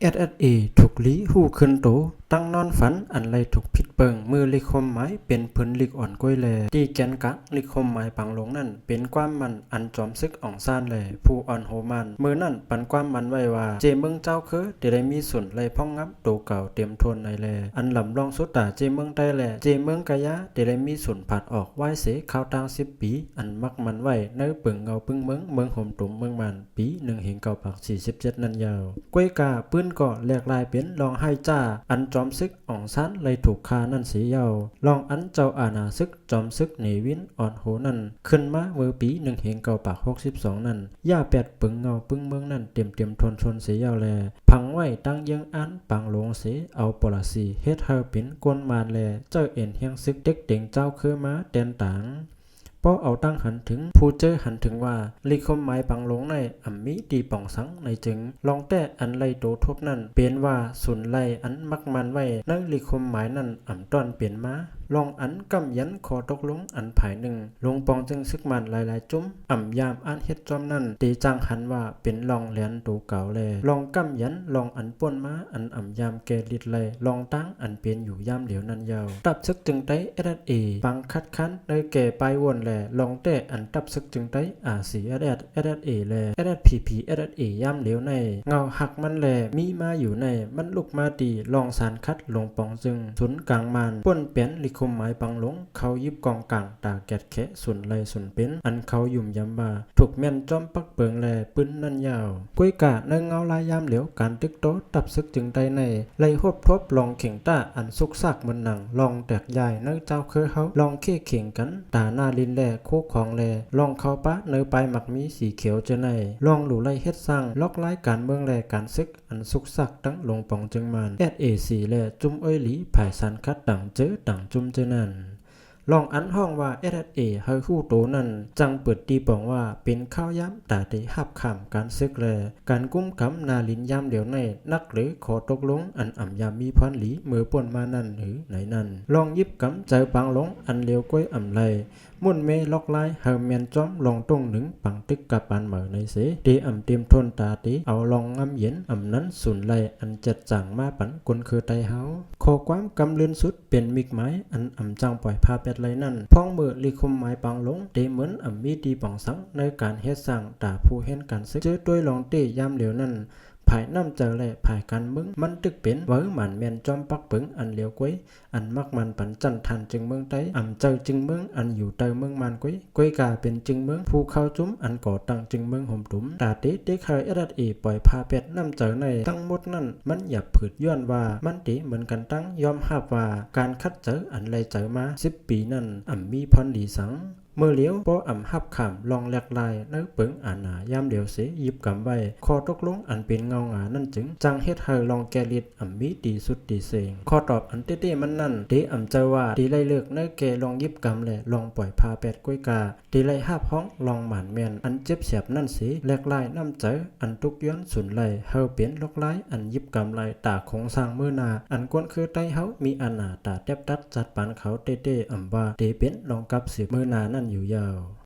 ເອສເອສເອ ຖືກລີ້ຮູ້ຄືນໂຕ ຕັ້ງນອນຝັນອັນໄລ່ຖືກຜິດເບິ່ງ ເມື່ອລິກຄວາມໝາຍເປັນຜືນລິກອ່ອນກ້ອຍແລ. ທີ່ແກນກາງລິກຄວາມໝາຍປາງຫຼົງນັ້ນ ເປັນຄວາມໝັ້ນອັນຈອມເສິກອອງຊານ ແລະ ຜູ້ອ່ອນໂຮມານ ເມື່ອນັ້ນປັນຄວາມໝັ້ນໄວ້ວ່າ ເຈ້ເມືອງເຈົ້າເຄີ ຈະໄດ້ມີສູນໄລ່ພອງງາມໂຕເກົ່າເຕັມທົວນໃນແລ. ອັນລຳລອງສຸດຕາເຈ້ເມືອງໃຕ້ ແລະ ເຈ້ເມືອງກະຢາ ຈະໄດ້ມີສູນຜາດອອກວາຍເສ ຄາວທາງສິບປີ ອັນໝັກໝັ້ນໄວ້ໃນເປິງເງົາປຶ້ງເມືອງ ເມືອງໂຮມຕຸມ ເມືອງມ່ານ ປີໜຶ່ງເຮງເກົ້າປາກສີ່ສິບເຈັດນັ້ນຍາວ. ກ້ອຍກາປືນກໍແຫຼກລາຍເປັນລອງຮ້າຍຈ້າ ອັນຈອມເສິກອອງຊານໄລ່ຖືກຂ້ານັ້ນເສຍຍາວ. ລອງອັນເຈົ້າອານາເສິກ ຈອມເສິກເນວິນ ອອນໂຮນັ້ນ ຂຶ້ນມາເມື່ອປີໜຶ່ງເຮງເກົ້າປາກຫົກສິບສອງນັ້ນ ຢ່າແປດເປິງເງົາປຶ້ງເມືອງນັ້ນເຕັມໆ ທົວນໆ ເສຍຍາວແລ ພັງໄວ້ຕັ້ງເຍືອງອານປາງຫຼົງເສ ເອົາປໍລະສີເຮັດໃຫ້ເປັນກົນມານ ແລ ເຈົ້າເອັນແຮງເສິກເຕັກເຕັງເຈົ້າເຄີມາແຕ່ນຕາງ. ພໍເອົາຕັ້ງຫັນເຖິງ ຜູ້ເຈີຫັນເຖິງວ່າ ລິກຄວາມໝາຍປາງຫຼົງໃນ ອຳມີທີ່ປ່ອງສັງໃນຈຶ່ງ ລອງແຕ້ອັນໄລ່ໂຕທົບນັ້ນ ເປັນວ່າສູນໄລ່ອັນໝັກໝັ້ນໄວ້ໃນລິກຄວາມໝາຍນັ້ນ ອຳຕ້ອນເປັນມາ. ລອງອັນກຳຢັນຂໍ້ຕົກລົງອັນຝ່າຍໜຶ່ງ ຫຼົງປອງຈຶ່ງເສິກມານຫຼາຍໆຈຸ້ມ ອຳຍາມອັນເຮັດຈ້ອມນັ້ນ ເຕຈັ່ງຫັນວ່າເປັນລອງແລນໂຕເກົ່າແລ ລອງກຳຢັນລອງອັນປົ້ນມາ ອັນອຳຍາມແກ່ລິດໄລ່ລອງຕາງອັນເປັນຢູ່ຍາມຫຼຽວນັ້ນຍາວ. ທັບເສິກຈຶ່ງໄຕ້ ເອສເອສເອ ປາງຂັດຂັນ ໃນແກ່ປ້າຍວົນ ແລ ລອງແຕ້ອັນທັບເສິກຈຶ່ງໄຕ້ ອາຊີເອສເອສ ເອສເອສເອ ແລ ເອສເອສພີພີ ເອສເອສເອ ຍາມຫຼຽວໃນ ເງົາຮັກມັນແລມີມາຢູ່ໃນ ມັນລຸກມາຕີລອງສານຂັດ ຫຼົງປອງຈຶ່ງສູນກາງມານ ປົ້ນແປນລິກຄວາມໝາຍປາງຫຼົງ ເຂົາຢິບກອງກາງ ຕາແກດແຂສູນໄລ່ສູນເປັນ ອັນເຂົາຫຍຸ່ມຢຳວ່າ ຖືກແມ່ນຈອມປັກເປິງ ແລ ປືນນັ້ນຍາວ. ກ້ອຍກາໃນເງົາລາຍຍາມຫຼຽວ ການຕຶກໂຕທັບເສິກຈຶ່ງໄຕ້ໃນ ໄລ່ຮົບທົບລອງເຄັ່ງຕ້າ ອັນຊຸກຊາກເໝືອນໜັງລອງແຕກຢາຍໃນເຈົ້າເຄີເຮົາ ລອງເຄເຂັງກັນຕາໜ້າລິນ ແລ ຄູ່ຄອງ ແລ ລອງເຂົ້າປາໃນປາຍໝາກມີສີຂຽວເຈີໃນ ລອງຫຼູໄລ່ເຮັດສ້າງ ລອກລາຍການເມືອງ ແລ ການເສິກ ອັນຊຸກຊາກທັງຫຼົງປອງຈຶ່ງມານ ເອສເອສເອ ແລ ຈຸ້ມເອີຍຫຼີ ຝ່າຍສານຂັດຕ່າງເຈີຕ່າງຈຸ້ມເຈີນັ້ນ. ລອງອັນຮ້ອງວ່າ ເອສເອສເອ ໃຫ້ຮູ້ໂຕນັ້ນ ຈັ່ງເປີດຕີປ່ອງວ່າ ເປັນຄາວຍາມຕາເຕຮັບຂ້າມການເສິກ ແລ ການກຸມກຳໜ້າລິນຍາມຫຼຽວໃນ ນັກຫຼືຂໍຕົກລົງ ອັນອຳຍາມມີພອນຫຼີເມື່ອປົ້ນມານັ້ນ ຫຼື ໃນນັ້ນ ລອງຢິບກຳໃຈປາງຫຼົງ ອັນຫຼຽວກ້ອຍອຳໄລ ໝຸ່ນເມລອກລາຍ ໃຫ້ແມ່ນຈອມລອງຕົງໜຶງ ປາງຕຶກກະປານເໝີໃນເສ ເຕອຳເຕັມທົນຕາເຕ ເອົາລອງງາມເຢັນ ອຳນັ້ນສູນໄລ່ ອັນຈັດຈ້າງມາປັນກົນຄືໄຕເຮົາ. ຂໍ້ຄວາມກຳລື່ນສຸດ ເປັນມິກໝາຍ ອັນອຳຈັ່ງປ່ອຍພາແປດໄລ່ນັ້ນ ພ້ອງເມີລິກຄວາມໝາຍປາງຫຼົງ ເຕເໝືອນອຳມີທີ່ປອງສັງ ໃນການເຮັດສ້າງຕາຜູ້ເຫັນການເສິກ ເຈີຕົວລອງເຕຍາມຫຼຽວນັ້ນ ຝ່າຍນ້ຳໃຈ ແລ ຝ່າຍການເມືອງ ມັນຕຶກເປັນ ເຫວີໝານແມ່ນຈອມປັກເປິງ ອັນຫຼຽວກ້ອຍ ອັນໝັກໝັ້ນປັນຈັນທ່ານຈຶ່ງເມືອງໃຕ້ ອຳເຈົ້າຈຶ່ງເມືອງ ອັນຢູ່ໃຕ້ເມືອງມ່ານກ້ອຍ ກ້ອຍກາເປັນຈຶ່ງເມືອງ ຜູ້ເຂົ້າຈຸ້ມ ອັນກໍ່ຕັ້ງຈຶ່ງເມືອງໂຮມຕຸມ ຕາເຕເຕັກໃຫ້ ເອສເອສເອ ປ່ອຍພາແປດນ້ຳໃຈໃນ ທັງໝົດນັ້ນ ມັນຫຍັບຜືດຍ້ອນວ່າ ມັນເຕເໝືອນກັນຕັ້ງ ຍອມຮັບວ່າ ການຂັດໃຈ ອັນໄລ່ໃຈມາສິບປີນັ້ນ ອຳມີພອນດີສັງ. ເມີຫຼຽວ ປໍອຳຮັບຂ້າມລອງແຫຼກລາຍ ໃນເປິງອານາຍາມຫຼຽວເສ ຢິບກຳໄວ້ ຂໍ້ຕົກລົງອັນເປັນເງົາງານັ້ນຈຶ່ງ ຈັ່ງເຮັດໃຫ້ລອງແກ່ລິດ ອຳມີທີ່ສຸດທີ່ເສັງ. ຂໍ້ຕອບອັນເຕໆມັນນັ້ນ ເຕອຳໃຈວ່າ ເຕໄລ່ເລີກໃນແກ່ລອງຢິບກຳ ແລ ລອງປ່ອຍພາແປດ ກ້ອຍກາ ເຕໄລ່ຮັບຮອງລອງໝານແມ່ນ ອັນເຈັບແສບນັ້ນເສ ແຫຼກລາຍນ້ຳໃຈ ອັນຕຸກຍ້ອນສູນໄລ່ ເຮົາເປັນລອກລາຍ ອັນຢິບກຳໄລ່ຕາໂຄງສ້າງມື້ໜ້າ ອັນກົນຄືໄຕເຮົາມີອານາຕາແຕັບຕັດຈັດປານເຂົາເຕໆ ອຳວ່າເຕເປັນລອງກັບສືບມື້ໜ້ານັ້ນຢູ່ຍາວ.